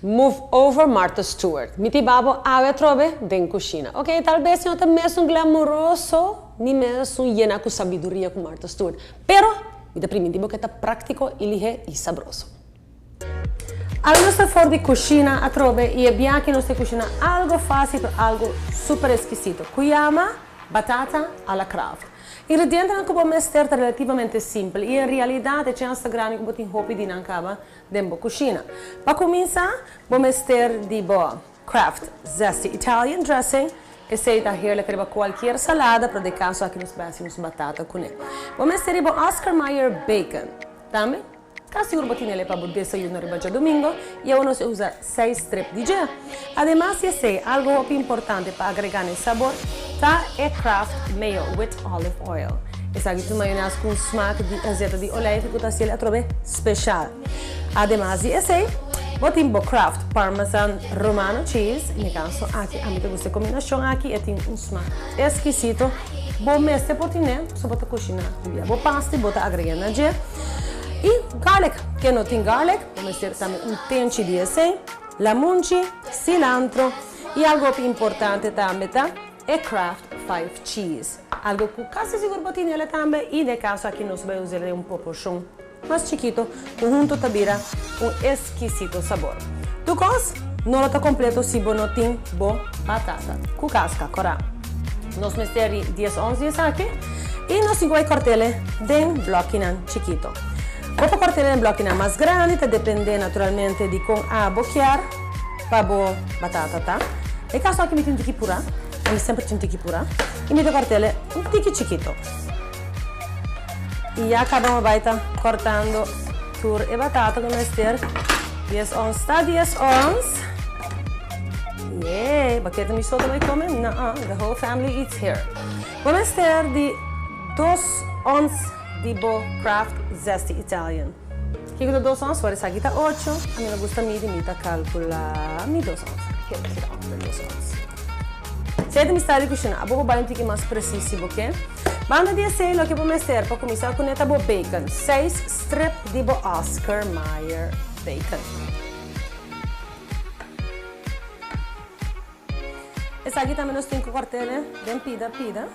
Move over Martha Stewart. Mi tin babo awe atrobe den kushina. Ok, tal bes no ta mesun glamuroso ni mesun yena ku sabiduria ku Martha Stewart, pero mi ta priminti bo ke ta práktiko i lihé i sabroso. Awe nos ta for di kushina atrobe i e biaha nos ta kushina algo fásil pero algo super eskisito ku yama batata a la Kraft. Ingredientenan ku bo mester ta relativamente simpel i en realidat e chèns ta grandi ku bo tin hopi di nan kaba den bo kushina. Pa kuminsá, bo mester di bo Kraft Zesty Italian Dressing, esei ta heerlijk riba kualkier salada, pero den kaso aki nos bai hasi nos batata kuné. Bo mester di bo Oscar Mayer Bacon. Tambe, kasi sigur bo tin el'e pa bo desayuno riba djadumingo i awor nos e usa seis strip di dje. Ademas di esei, algu hopi importante pa agregá na e sabor ta e Kraft Mayo with Olive Oil. Esaki ta un mayones ku un smak di azeta di olijfi ku ta hasiel atrobe speshal. Ademas di esei, bo tin bo Kraft Parmesan Romano Cheese. Den e kaso aki ami ta gusta e kombinashon aki, e tin un smak eskisito. Bo mester por tine so bo ta kushiná via bo pasta i bo ta agregá na dje. I garlic, ken no tin garlic, bo mester tambe un tenchi di esei. Lamunchi, cilantro y algo hopi importante tambe ta e Kraft Five Cheese. Algo cu casi sigur bo tin ele tambe y den caso aki nos bay us'el den un proporcion mas chikito cu hunto ta bira un exquisito sabor. Tu cos no lo ta completo si bo no tin bo batata cu casca cora. Nos mester di dies ons di esaki y nos tin cu bay cort'ele den blokinan chikito. Bo por cort'ele den blokinan mas grandi, ta depende naturalmente di con abo kier pa bo batata ta. Den caso aki mi tin tiki pura, mi semper tin tiki pura, y mi ta cort'ele un tiki chikito. Y ya caba mi bay ta cortando tur e batata cu mester. Dies ons ta dies ons. Yee, bo kier ta mi so ta bay come? No, the whole family eats here. Bo mester di dos ons di bo Kraft Zesty Italian. Kiko ta dos ons? Wor esaki ta ocho. Ami no gusta midi, mi ta calcula mi dos ons. Kiko ta ongeveer dos ons? Esei ta mi style di cushina. Abo bo bay un tiki mas precies si bo ke. Banda di esei loke bo mester pa cuminsa cune ta bo bacon. Seis strip di bo Oscar Mayer bacon. Esaki tambe nos tin cu cortele den pida pida.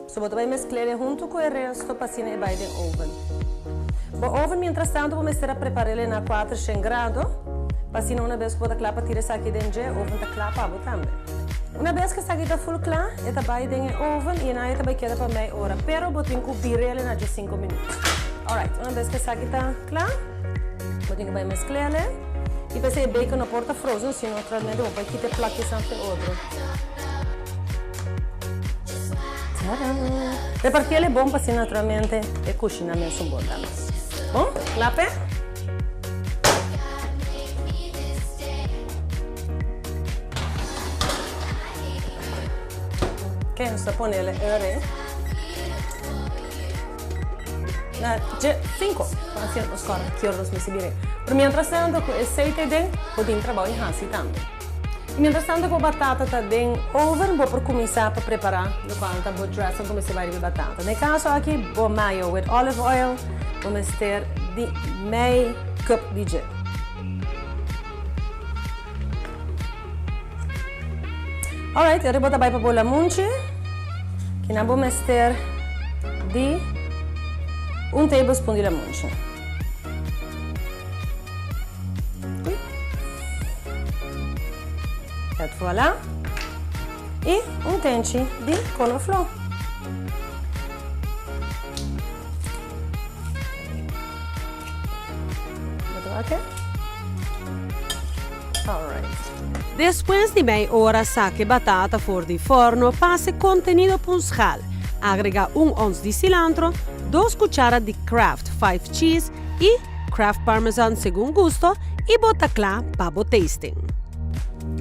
So bo ta bai mezclele hunto cu e resto pa asina e bai den oven. Bo oven mientras tanto bo mester a preparele na cuatershen grado pa asina una bes cu bo ta cla pa tira esaki den dje, oven ta cla pa bo tambe. Una bes cu esaki ta full cla, e ta bai den e oven y enan e ta bai keda pa mei ora, pero bo tin cu birele na dje cinco minuut. Alright, una bes cu esaki ta cla, bo tin cu bai mezclele y p'esey e bacon no por ta frozen, sino naturalmente bo por kita e plakjesnan fe otro. Tadaa! Repartiel e bon pa asina naturalmente e cushina mesun bon tambe. Bon, cla p'e? Ok, nos ta pone el ere na dje cinco. Pa asina nos corda ki ora nos mester bira. Pero mientras tanto cu e aceite den, bo tin trabao di haci tambe. Y mientras tanto cu bo batata ta den oven, bo por cuminsa pa prepara locual ta bo dressing cu mester bay riba e batata. Den e caso aki, bo mayo with olive oil, bo mester di mei cup di dje. Alright, e riba ta bai pa bo lamunchi. Kinan bo mester di un tablespoon di lamunchi. Ui. Et voilà. I un tenchi di konofló. Despues di mei ora saka e batata for di forno, pasa e kontenido pa un schaal. Agrega un ons di cilantro, dos kuchara di Kraft Five Cheese i Kraft Parmesan segun gusto i bo ta kla pa bo tasting.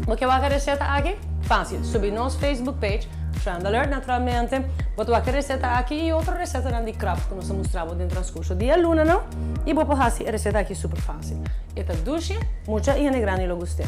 Bo ke wak e reseta aki? Fácil, subi nos Facebook page, Trend Alert naturalmente, bo ta wak e reseta aki i otro resetanan di Kraft ku nos a mustra bo den transkurso di e lunanan i bo por hasi e reseta aki super fácil. E ta dushi, mucha i hende grandi lo gust'é.